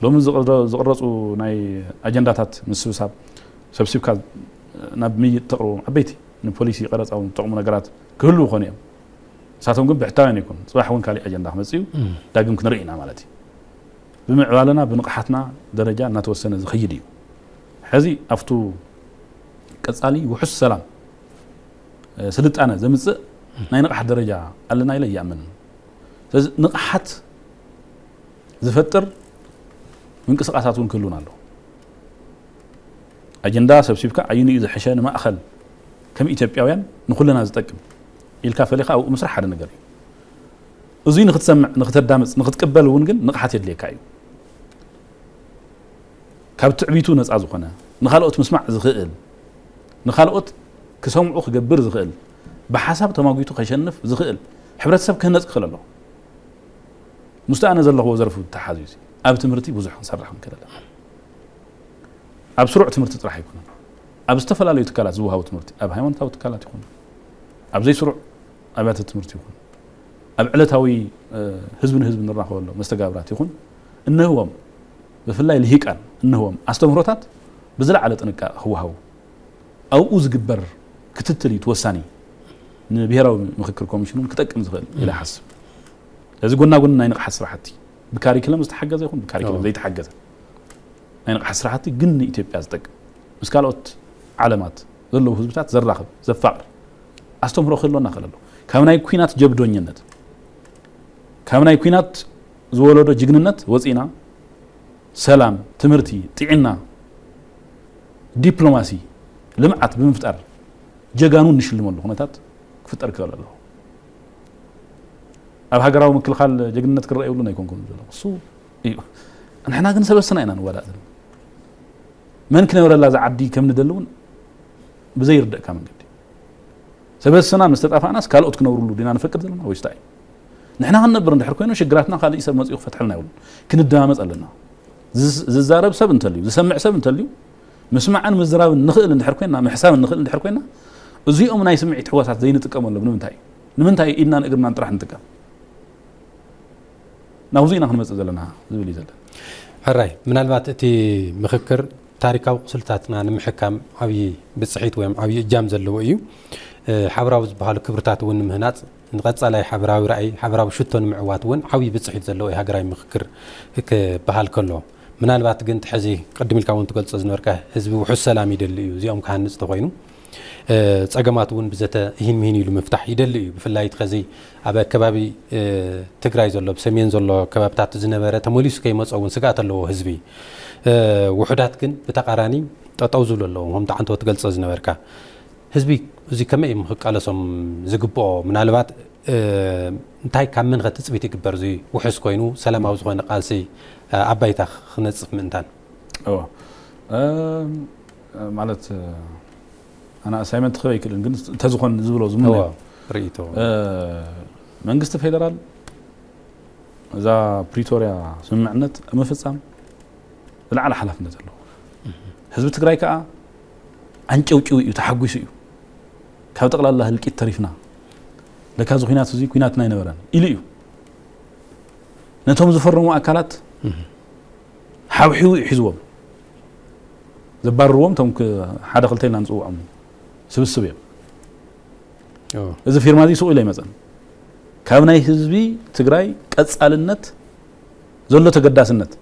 ሎሚ ዝቕረፁ ናይ ኣጀንዳታት ምስብሳብ ሰብሲብካ ናብ ምይጥ ተቕርቦም ዓበይቲ ንፖሊሲ ቀረፃ እውን ዝጠቕሙ ነገራት ክህልው ይኾኑ እዮም። ንሳቶም ግን ብሕታውያን ይኮኑ። ፅባሕ እውን ካሊእ ኣጀንዳ ክመፅእ እዩ። ዳግም ክንርኢ ኢና ማለት እዩ። ብምዕባለና ብንቕሓትና ደረጃ እናተወሰነ ዝኸይድ እዩ። ሕዚ ኣብቱ ቀፃሊ ውሑስ ሰላም ስልጣነ ዘምፅእ ናይ ንቕሓት ደረጃ ኣለና ኢለ ይኣምን። ስለዚ ንቕሓት ዝፈጥር ምንቅስቃሳት እውን ክህሉን ኣለዎ። ኣጀንዳ ሰብሲብካ ኣየኑ እዩ ዝሕሸ ንማእኸል ከም ኢትዮጵያውያን ንኩልና ዝጠቅም ኢልካ ፈሊኻ ኣብኡ ምስራሕ ሓደ ነገር እዩ። እዙይ ንክትሰምዕ ንክተዳምፅ ንክትቅበል እውን ግን ንቕሓት የድልየካ እዩ። ካብ ትዕቢቱ ነፃ ዝኾነ ንኻልኦት ምስማዕ ዝኽእል ንኻልኦት ክሰምዑ ክገብር ዝኽእል ብሓሳብ ተማጒቱ ከሸንፍ ዝኽእል ሕብረተሰብ ክህነፅ ክኽእል ኣለዎ። ምስቲ ኣነ ዘለኽዎ ዘርፊ ተሓዙ እዩ። ኣብ ትምህርቲ ብዙሕ ክንሰርሕ ክንክእል ኣለና። ኣብ ስሩዕ ትምህርቲ ጥራሕ ኣይኮነን። ኣብ ዝተፈላለዩ ትካላት ዝወሃቡ ትምህርቲ ኣብ ሃይማኖታዊ ትካላት ይኹን ኣብ ዘይስሩዕ ኣብያተ ትምህርቲ ይኹን ኣብ ዕለታዊ ህዝቢ ንህዝቢ ንራኸበሎ መስተጋብራት ይኹን እንህቦም ብፍላይ ልሂቃን እንህቦም ኣስተምህሮታት ብዝለዓለ ጥንቃቐ ክወሃቡ ኣብኡ ዝግበር ክትትል እዩ ተወሳኒ ንብሄራዊ ምክክር ኮሚሽን እውን ክጠቅም ዝኽእል ኢለ ሓስብ። ስለዚ ጎና ጎኒ ናይ ንቕሓት ስራሕቲ ብካሪክለም ዝተሓገዘ ይኹን ብካሪክለም ዘይተሓገዘ ናይ ንቕሓት ስራሕቲ ግን ንኢትዮጵያ ዝጠቅም ምስ ካልኦት ዓለማት ዘለዉ ህዝብታት ዘራኽብ ዘፋቕር ኣስተምህሮ ክህልወና ክእል ኣሎ። ካብ ናይ ኩናት ጀብዶኝነት ካብ ናይ ኩናት ዝወለዶ ጅግንነት ወፂና ሰላም፣ ትምህርቲ፣ ጥዕና፣ ዲፕሎማሲ፣ ልምዓት ብምፍጣር ጀጋኑ እንሽልመሉ ኩነታት ክፍጠር ክኽእል ኣለዎ። ኣብ ሃገራዊ ምክልኻል ጀግንነት ክረአ የብሉን ኣይኮንኩን ዘሎ እሱ እዩ። ንሕና ግን ሰበስና ኢና ንዋዳእ ዘለና። መን ክነብረላ እዛ ዓዲ ከም ንደሊ እውን ብዘይርደእካ መንገዲ ሰበስና ምስ ተጣፋእናስ ካልኦት ክነብርሉ ዲና ንፈቅድ ዘለና ወይስ እንታይ? ንሕና ክንነብር እንድሕር ኮይኑ ሽግራትና ካልእ ሰብ መፂኡ ክፈትሐልና የብሉን። ክንደማመፅ ኣለና። ዝዛረብ ሰብ እንተልዩ፣ ዝሰምዕ ሰብ እንተልዩ፣ ምስማዕን ምዝራብን ንኽእል እንድሕር ኮይና፣ ምሕሳብን ንኽእል እንድሕር ኮይና፣ እዚኦም ናይ ስምዒት ሕዋሳት ዘይንጥቀመሎም ንምንታይ እዩ? ንምንታይ ኢድናን እግርናን ጥራሕ ንጥቀም? ናብዚ ኢና ክንመጽእ ዘለና ዝብል እዩ ዘለን። ሕራይ፣ ምናልባት እቲ ምኽክር ታሪካዊ ቁስልታትና ንምሕካም ዓብዪ ብፅሒት ወይ ዓብዪ እጃም ዘለዎ እዩ። ሓበራዊ ዝበሃሉ ክብርታት እውን ንምህናፅ፣ ንቐፃላይ ሓበራዊ ራእይ፣ ሓበራዊ ሽቶ ንምዕዋት እውን ዓብዪ ብፅሒት ዘለዎ እዩ ሃገራዊ ምኽክር ክበሃል ከሎ። ምናልባት ግን እቲ ሕዚ ቅድም ኢልካ እውን ትገልፆ ዝነበርካ ህዝቢ ውሑስ ሰላም ይደሊ እዩ፣ እዚኦም ክሃንፅ ተኾይኑ ፀገማት እውን ብዘተ እሂን ምሂን ኢሉ ምፍታሕ ይደሊ እዩ። ብፍላይ እቲ ኸዚ ኣብ ከባቢ ትግራይ ዘሎ፣ ብሰሜን ዘሎ ከባብታት ዝነበረ ተመሊሱ ከይመፀ እውን ስግኣት ኣለዎ ህዝቢ። ውሑዳት ግን ብተቓራኒ ጠጠው ዝብሉ ኣለዉ። ከምቲ ዓንቶ ትገልፆ ዝነበርካ ህዝቢ እዚ ከመይ እዮም ክቃለሶም ዝግብኦ? ምናልባት እንታይ ካብ መን ከ ትፅቢት ይግበር? እዚ ውሑስ ኮይኑ ሰላማዊ ዝኾነ ቃልሲ ኣብ ባይታ ክነፅፍ ምእንታን? እዎ ማለት ኣነ ኣሳይመንት ክበ ኣይክእልን፣ ግን እንተዝኾን ዝብሎ ዝምነ ርእቶ መንግስቲ ፌደራል እዛ ፕሪቶርያ ስምምዕነት ኣብ ምፍፃም ዝለዓለ ሓላፍነት ኣለዎ። ህዝቢ ትግራይ ከዓ ኣንጨውጭው እዩ፣ ተሓጒሱ እዩ። ካብ ጠቕላላ ህልቂት ተሪፍና፣ ለካ እዚ ኩናት እዚ ኩናትና ኣይነበረን ኢሉ እዩ። ነቶም ዝፈረሙ ኣካላት ሓውሒቡ እዩ ሒዝዎም። ዘባርርዎም እቶም ሓደ ክልተ ኢልና ንፅውዖም ስብስብ እዮም። እዚ ፊርማ እዚ ስቕ ኢሉ ኣይመፀን። ካብ ናይ ህዝቢ ትግራይ ቀፃልነት ዘሎ ተገዳስነት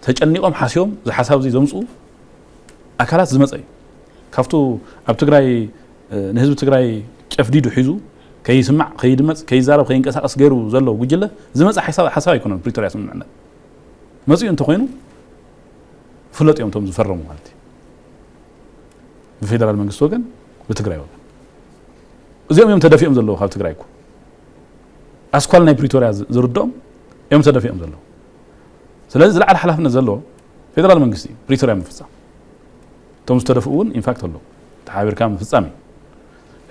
ተጨኒቖም ሓስዮም እዚ ሓሳብ እዚ ዘምፅኡ ኣካላት ዝመፀ እዩ። ካብቱ ኣብ ትግራይ ንህዝቢ ትግራይ ጨፍዲዱ ሒዙ ከይስማዕ፣ ከይድመፅ፣ ከይዛረብ፣ ከይንቀሳቀስ ገይሩ ዘሎ ጉጅለ ዝመፀ ሓሳብ ኣይኮነን። ፕሪቶርያ ስምምዕነት መፅኡ እንተኮይኑ ፍለጥ እዮም እቶም ዝፈረሙ ማለት እዩ። ብፌደራል መንግስቲ ወገን፣ ብትግራይ ወገን እዚኦም እዮም ተደፊኦም ዘለዉ። ካብ ትግራይ እኮ ኣስኳል ናይ ፕሪቶርያ ዝርድኦም እዮም ተደፊኦም ዘለዉ። ስለዚ ዝለዓለ ሓላፍነት ዘለዎ ፌደራል መንግስቲ እዩ ፕሪቶርያ ምፍፃም። እቶም ዝተደፍኡ እውን ኢንፋክት ኣለዉ፣ ተሓቢርካ ምፍፃም እዩ።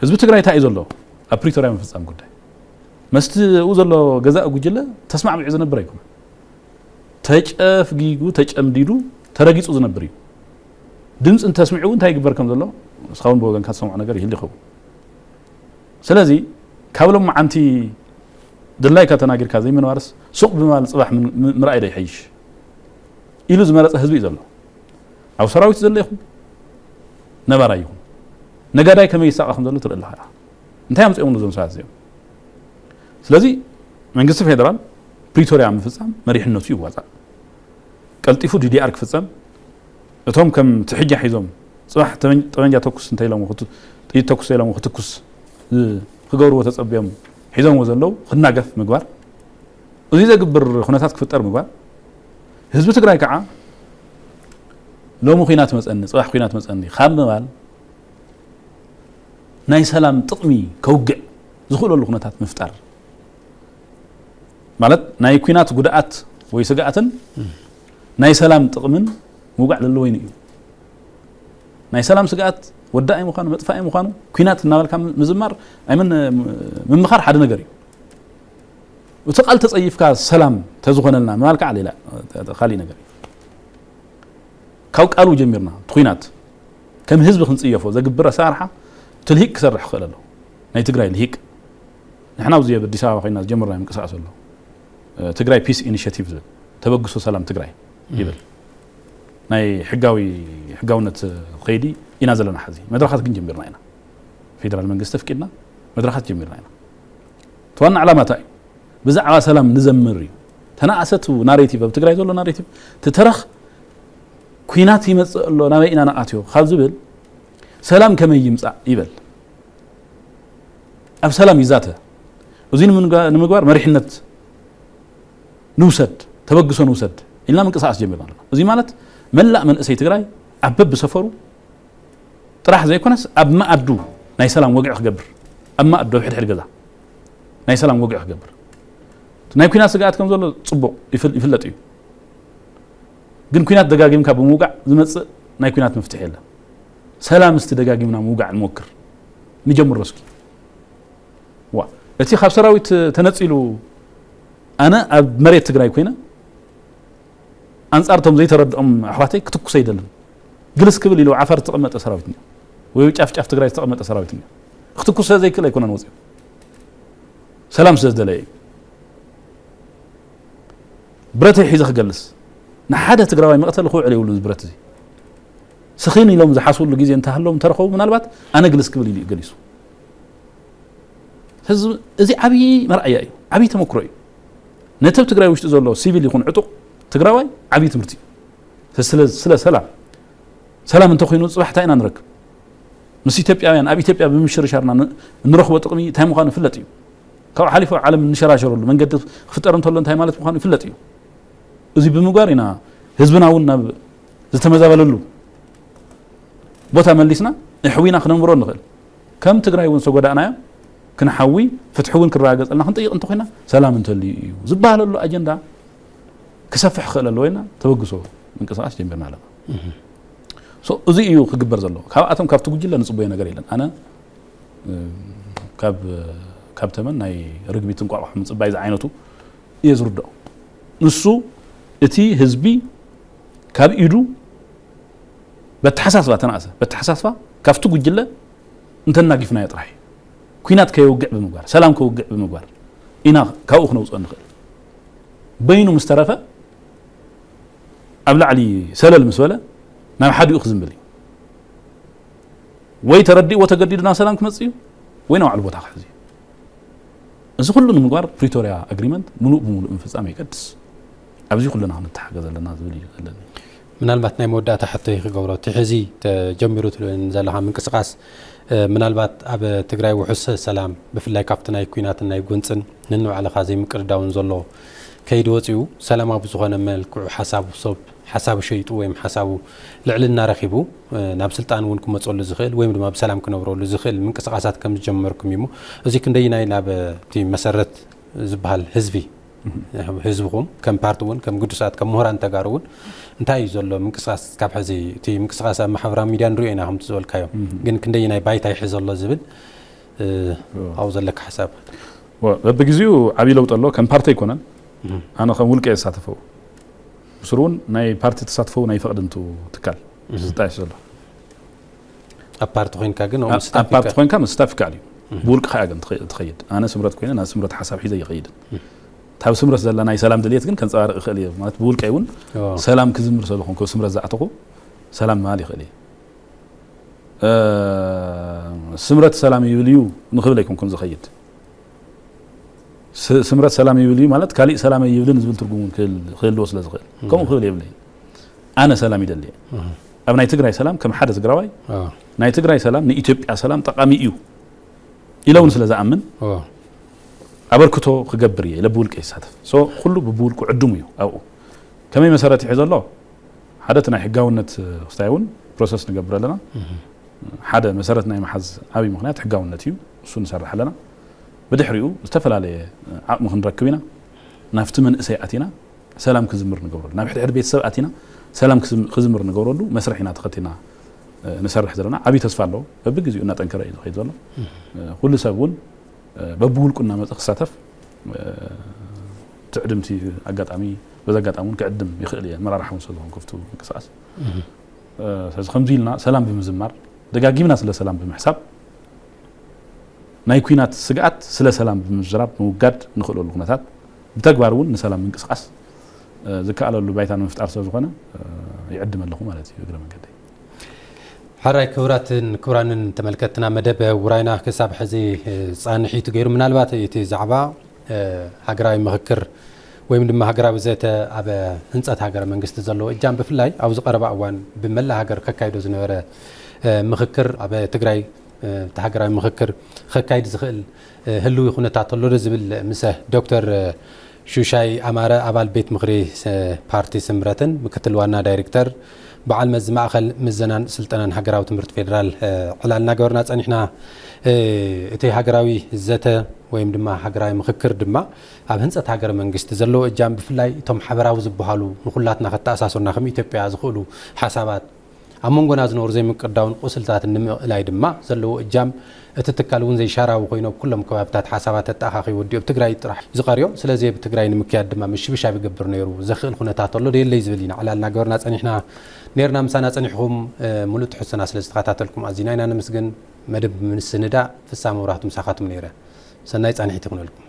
ህዝቢ ትግራይ እንታይ እዩ ዘሎ ኣብ ፕሪቶርያ ምፍፃም ጉዳይ? መስቲ ኡ ዘሎ ገዛእ ጉጅለ ተስማዕሚዑ ዝነብር ኣይኮነን። ተጨፍጊጉ፣ ተጨምዲዱ፣ ተረጊፁ ዝነብር እዩ። ድምፂ እንተስሚዑ እንታይ ይግበር ከም ዘሎ እስኻውን ብወገንካ ትሰምዖ ነገር ይህል ይኸውን። ስለዚ ካብ ሎም መዓንቲ ድላይካ ተናጊርካ ዘይምንባርስ ሱቕ ብምባል ፅባሕ ምርኣይ ዶ ይሐይሽ ኢሉ ዝመረፀ ህዝቢ እዩ ዘሎ። ኣብ ሰራዊት ዘሎ ይኹን ነባራይ ይኹን ነጋዳይ ከመይ ይሳቐ ከም ዘሎ ትርኢ ኣለኻ። እንታይ ኣምፅኦም እዞም ሰባት እዚኦም? ስለዚ መንግስቲ ፌደራል ፕሪቶርያ ምፍፃም መሪሕነቱ ይዋፃእ። ቀልጢፉ ዲዲኣር ክፍፀም፣ እቶም ከም ትሕጃ ሒዞም ፅባሕ ጠበንጃ ተኩስ እንተኢሎም ጥይት ተኩስ ኢሎም ክትኩስ ክገብርዎ ተፀቢዮም ሒዞምዎ ዘለዉ ክናገፍ ምግባር፣ እዚ ዘግብር ኩነታት ክፍጠር ምግባር፣ ህዝቢ ትግራይ ከዓ ሎሚ ኩናት መፀኒ፣ ፅባሕ ኩናት መፀኒ ካብ ምባል ናይ ሰላም ጥቕሚ ከውግዕ ዝኽእለሉ ኩነታት ምፍጣር ማለት ናይ ኩናት ጉድኣት ወይ ስግኣትን ናይ ሰላም ጥቕምን ምውጋዕ ለለወይኑ እዩ። ናይ ሰላም ስግኣት ወዳኢ ምዃኑ መጥፋኢ ምዃኑ ኩናት እናበልካ ምዝማር ኣይምን ምምኻር ሓደ ነገር እዩ። እቲ ቃል ተፀይፍካ ሰላም ተዝኾነልና ምባል ከዓ ሌላ ካሊእ ነገር እዩ። ካብ ቃሉ ጀሚርና እቲ ኩናት ከም ህዝቢ ክንፅየፎ ዘግብር ኣሰራርሓ እቲ ልሂቅ ክሰርሕ ክኽእል ኣለዎ። ናይ ትግራይ ልሂቅ ንሕና ኣብዚ ኣብ ኣዲስ ኣበባ ኮይና ዝጀመርናዮ ምንቅስቃስ ኣሎ። ትግራይ ፒስ ኢኒሽቲቭ ዝብል ተበግሶ ሰላም ትግራይ ይብል ናይ ሕጋዊ ሕጋውነት ከይዲ ኢና ዘለና። ሕዚ መድረኻት ግን ጀሚርና ኢና። ፌደራል መንግስቲ ኣፍቂድና መድረኻት ጀሚርና ኢና። እቲ ዋና ዕላማ እንታይ እዩ? ብዛዕባ ሰላም ንዘምር እዩ። ተናእሰቱ ናሬቲቭ ኣብ ትግራይ ዘሎ ናሬቲቭ ትተረኽ ኩናት ይመፅእ ኣሎ ናበይ ኢና ንኣትዮ ካብ ዝብል ሰላም ከመይ ይምፃእ ይበል። ኣብ ሰላም ይዛተ። እዚ ንምግባር መሪሕነት ንውሰድ፣ ተበግሶ ንውሰድ ኢልና ምንቅስቃስ ጀሚርና ኣለና። እዚ ማለት መላእ መንእሰይ ትግራይ ኣብ በብሰፈሩ ጥራሕ ዘይኮነስ ኣብ መኣዱ ናይ ሰላም ወግዒ ክገብር፣ ኣብ መኣዱ ኣብ ሕድሕድ ገዛ ናይ ሰላም ወግዒ ክገብር። ናይ ኩናት ስግኣት ከም ዘሎ ፅቡቕ ይፍለጥ እዩ። ግን ኩናት ደጋጊምካ ብምውጋዕ ዝመፅእ ናይ ኩናት መፍትሒ የለን። ሰላም እስቲ ደጋጊምና ምውጋዕ ንሞክር፣ ንጀምሮ እስኪ። ዋ እቲ ካብ ሰራዊት ተነፂሉ ኣነ ኣብ መሬት ትግራይ ኮይነ ኣንጻር እቶም ዘይተረድኦም ኣሕዋተይ ክትኩስ ኣይደልን። ግልስ ክብል ኢሉ ዓፋር ዝተቐመጠ ሰራዊት እኒኦ፣ ወይ ጫፍ ጫፍ ትግራይ ዝተቐመጠ ሰራዊት እኒኦ። ክትኩስ ዘይክእል ኣይኮነን ወፂኡ፣ ሰላም ስለ ዝደለየ እዩ። ብረተይ ሒዘ ክገልስ፣ ንሓደ ትግራዋይ መቕተሊ ክውዕል የብሉን። እዚ ብረት እዚ ስኺን ኢሎም ዝሓስብሉ ግዜ እንተሃለዎም ተረኸቡ፣ ምናልባት ኣነ ግልስ ክብል ኢሉ እዩ ገሊሱ። ህዝቢ፣ እዚ ዓብዪ መርኣያ እዩ፣ ዓብዪ ተመክሮ እዩ። ነቲ ኣብ ትግራይ ውሽጢ ዘሎ ሲቪል ይኹን ዕጡቕ ትግራዋይ ዓብዪ ትምህርቲ እዩ። ስለ፣ ስለ ሰላም፣ ሰላም እንተኾይኑ ፅባሕ እንታይ ኢና ንረክብ? ምስ ኢትዮጵያውያን ኣብ ኢትዮጵያ ብምሽርሻርና ን-፣ እንረኽቦ ጥቕሚ እንታይ ምዃኑ ይፍለጥ እዩ። ካብኡ ሓሊፉ ዓለም እንሸራሸረሉ መንገዲ ክፍጠር እንተሎ እንታይ ማለት ምዃኑ ይፍለጥ እዩ። እዚ ብምግባር ኢና ህዝብና እውን ናብ ዝተመዛበለሉ ቦታ መሊስና ኣሕዊና ክነንብሮ ንኽእል። ከም ትግራይ እውን ዝተጎዳእናዮ ክንሓዊ፣ ፍትሒ እውን ክረጋገፀልና ክንጠይቕ እንተኾይና፣ ሰላም እንተልዩ እዩ ዝበሃለሉ ኣጀንዳ ክሰፍሕ ክኽእል ኣለዎ ኢልና ተበግሶ ምንቅስቃስ ጀሚርና ኣለና። ሶ፣ እዚ እዩ ክግበር ዘለዎ። ካብኣቶም ካብቲ ጉጅለ ንፅበዮ ነገር የለን። ኣነ፣ እ፣ ካብ፣ ካብ ተመን ናይ ርግቢት እንቋቑሖ ምፅባይ ዝዓይነቱ እየ ዝርድኦ። ንሱ እቲ ህዝቢ ካብ ኢዱ በተሓሳስባ ተነኣሰ፣ በተሓሳስባ ካብቲ ጉጅለ እንተናጊፍናዮ ጥራሕ እዩ። ኲናት ከየውግዕ ብምግባር፣ ሰላም ከውግዕ ብምግባር ኢና ካብኡ ክነውፅኦ ንኽእል። በይኑ ምስ ተረፈ ኣብ ላዕሊ ሰለል ምስ በለ ናብ ሓዲኡ ክዝምብል እዩ። ወይ ተረዲእዎ ተገዲዱ ናብ ሰላም ክመጽእ እዩ፣ ወይ ናብ ባዕሉ ቦታ ክሕዝ እዩ። እዚ ኩሉ ንምግባር ፕሪቶርያ ኣግሪመንት ምሉእ ብምሉእ ምፍጻም የገድስ። ኣብዚ ኩልና ክንተሓገዝ ኣለና ዝብል እዩ ዘለኒ። ምናልባት ናይ መወዳእታ ሕቶይ ክገብሮ፣ እቲ ሕዚ ተጀሚሩ ትብለኒ ዘለኻ ምንቅስቃስ፣ እ፣ ምናልባት ኣብ ትግራይ ውሑስ ሰላም፣ ብፍላይ ካብቲ ናይ ኲናትን ናይ ጎንጽን ነንባዕልኻ ዘይምቅድዳውን ዘሎ ከይዲ ወጺኡ፣ ሰላማዊ ብዝኾነ መልክዑ ሓሳቡ ሰብ ሓሳቡ ሸይጡ ወይም ሓሳቡ ልዕልና ረኺቡ፣ እ፣ ናብ ስልጣን እውን ክመፀሉ ዝኽእል ወይም ድማ ብሰላም ክነብረሉ ዝኽእል ምንቅስቃሳት ከም ዝጀመርኩም እዩ እሞ፣ እዚ ክንደይናይ ናብ፣ እ፣ እቲ መሰረት ዝበሃል ህዝቢ፣ ህዝብኹም ከም ፓርቲ እውን፣ ከም ግዱሳት፣ ከም ምሁራን ተጋሩ እውን እንታይ እዩ ዘሎ ምንቅስቃስ? ካብ ሕዚ እቲ ምንቅስቃስ ኣብ ማሕበራዊ ሚድያ ንሪኦ ኢና ከምቲ ዝበልካዮ፣ እም። ግን ክንደይናይ ባይታ ይሕዝ ኣሎ ዝብል፣ እ፣ እዎ። ኣብኡ ዘለካ ሓሳብ? እዎ፣ በብግዜኡ ዓብዪ ለውጢ ኣሎ። ከም ፓርቲ ኣይኮነን፣ እም። ኣነ ከም ውልቀ እየ ዝሳተፈው። ብስሩ እውን ናይ ፓርቲ ተሳትፎ እውን ኣይፈቕድን፣ እቱ ትካል እም። ዝጣየሽ ዘሎ። ኣብ ፓርቲ ኮይንካ ግን ኣብ ምስታፍ ኣብ ፓርቲ ይከኣል። ኮይንካ ምስታፍ ይከኣል እዩ። እም። ብውልቅኻ እያ ግን ትኸ-፣ ትኸይድ። ኣነ ስምረት ኮይነ ናብ ስምረት ሓሳብ ሒዘ ይኸይድን። እም። እታ ኣብ ስምረት ዘላ ናይ ሰላም ድልየት ግን ከንፀባርቕ ይኽእል እየ። ማለት ብውልቀይ እውን ኦ። ሰላም ክዝምር ስለ ዝኾንኩ፣ ኣብ ስምረት ዝኣተኹ ሰላም ምባል ይኽእል እየ። እ፣ ስምረት ሰላም ይብል እዩ ንኽብል ኣይኮንኩን ዝኸይድ። ስ-፣ ስምረት ሰላም ይብል እዩ ማለት ካሊእ ሰላም ኣይብልን ዝብል ትርጉም እውን ክህል-፣ ክህልዎ ስለ ዝኽእል። እም። ከምኡ ክብል የብለይን። ኣነ ሰላም ይደሊ እየ። እህ። ኣብ ናይ ትግራይ ሰላም ከም ሓደ ትግራዋይ፣ አ። ናይ ትግራይ ሰላም ንኢትዮጵያ ሰላም ጠቓሚ እዩ ኢለ እውን ስለ ዝኣምን፣ ኦ። ኣበርክቶ ክገብር እየ ኢለ ብውልቀ ይሳተፍ። ሶ፣ ኩሉ ብብውልቁ ዕዱም እዩ ኣብኡ። ከመይ መሰረት ይሕዝ ኣሎ? ሓደ እቲ ናይ ሕጋውነት ክስታይ እውን ፕሮሰስ ንገብር ኣለና። እህ። ሓደ መሰረት ናይ ምሓዝ ዓብዪ ምኽንያት ሕጋውነት እዩ። እሱ ንሰርሕ ኣለና። ብድሕሪኡ ዝተፈላለየ ዓቕሚ ክንረክብ ኢና። ናብቲ መንእሰይ ኣቲና ሰላም ክዝምር ንገብረሉ። ናብ ሕድሕድ ቤተሰብ ኣቲና ሰላም ክዝም-፣ ክዝምር ንገብረሉ መስርሕ ኢና ተኸቲልና፣ እ፣ ንሰርሕ ዘለና። ዓብዪ ተስፋ ኣለዎ። በብግዜኡ እናጠንከረ እዩ ዝኸይድ ዘሎ። እህ። እ፣ ኩሉ ሰብ እውን፣ እ፣ በብውልቁ እናመፀ ክሳተፍ፣ እ፣ ትዕድምቲ ኣጋጣሚ፣ በዚ ኣጋጣሚ እውን ክዕድም ይኽእል እየ። ኣመራርሓ እውን ስለ ዝኾንኩ ኣብቲ ምንቅስቃስ። እህ። እ፣ ስለዚ ከምዚ ኢልና ሰላም ብምዝማር፣ ደጋጊምና ስለ ሰላም ብምሕሳብ፣ ናይ ኲናት ስግኣት ስለ ሰላም ብምዝራብ ምውጋድ ንኽእለሉ ኩነታት፣ ብተግባር እውን ንሰላም ምንቅስቃስ፣ እ፣ ዝከኣለሉ ባይታ ንምፍጣር ስለ ዝኾነ፣ እ፣ ይዕድም ኣለኹ ማለት እዩ እግረ መንገደይ። ሕራይ ክቡራትን ክቡራንን ተመልከትና፣ መደብ ውራይና ክሳብ ሕዚ፣ እ፣ ጻንሒቱ ገይሩ። ምናልባት እቲ ዛዕባ፣ እ፣ ሃገራዊ ምኽክር ወይም ድማ ሃገራዊ ዘተ ኣብ ህንጸት ሃገረ መንግስቲ ዘለዎ እጃም፣ ብፍላይ ኣብዚ ቀረባ እዋን ብመላእ ሃገር ከካይዶ ዝነበረ፣ እ፣ ምኽክር ኣብ ትግራይ፣ እ፣ እቲ ሃገራዊ ምኽክር ከካይድ ዝኽእል፣ እ፣ ህልዊ ኩነታት ኣሎ ዶ ዝብል ምስ ዶክተር፣ እ፣ ሹሻይ ኣማረ፣ ኣባል ቤት ምኽሪ ስ-፣ ፓርቲ ስምረትን ምክትል ዋና ዳይሬክተር በዓል መዚ ማእኸል ምዘናን ስልጠናን ሃገራዊ ትምህርቲ ፌዴራል፣ እ፣ ዕላል እናገበርና ጸኒሕና። እ፣ እቲ ሃገራዊ ዘተ ወይም ድማ ሃገራዊ ምኽክር ድማ ኣብ ህንጸት ሃገረ መንግስቲ ዘለዎ እጃም፣ ብፍላይ እቶም ሓበራዊ ዝበሃሉ ንኹላትና ከተኣሳስሩና ከም ኢትዮጵያ ዝኽእሉ ሓሳባት፣ ኣብ መንጎና ዝነበሩ ዘይምቅዳውን ቁስልታትን ንምእላይ ድማ ዘለዎ እጃም እቲ ትካል እውን ዘይሻራዊ ኮይኑ ኣብ ኩሎም ከባብታት ሓሳባት ኣተኣኻኺቡ ወዲኡ ኣብ ትግራይ ጥራሕ ዝቐርዮ። ስለዚ ኣብ ትግራይ ንምክያድ ድማ ምሽብሻብ ይገብር ነይሩ። ዘኽእል ኩነታት ኣሎ ዶ የለይ ዝብል ኢና ዕላልና ገበርና ጸኒሕና ነርና። ምሳና ጸኒሕኩም ሙሉእ ትሕዝቶና ስለ ዝተኸታተልኩም ኣዚና ኢና ነመስግን። መደብ ምስንዳእ ፍሳ መብራህቱ ምሳኻትኩም ነይረ። ሰናይ ጻንሒት ይኹነልኩም።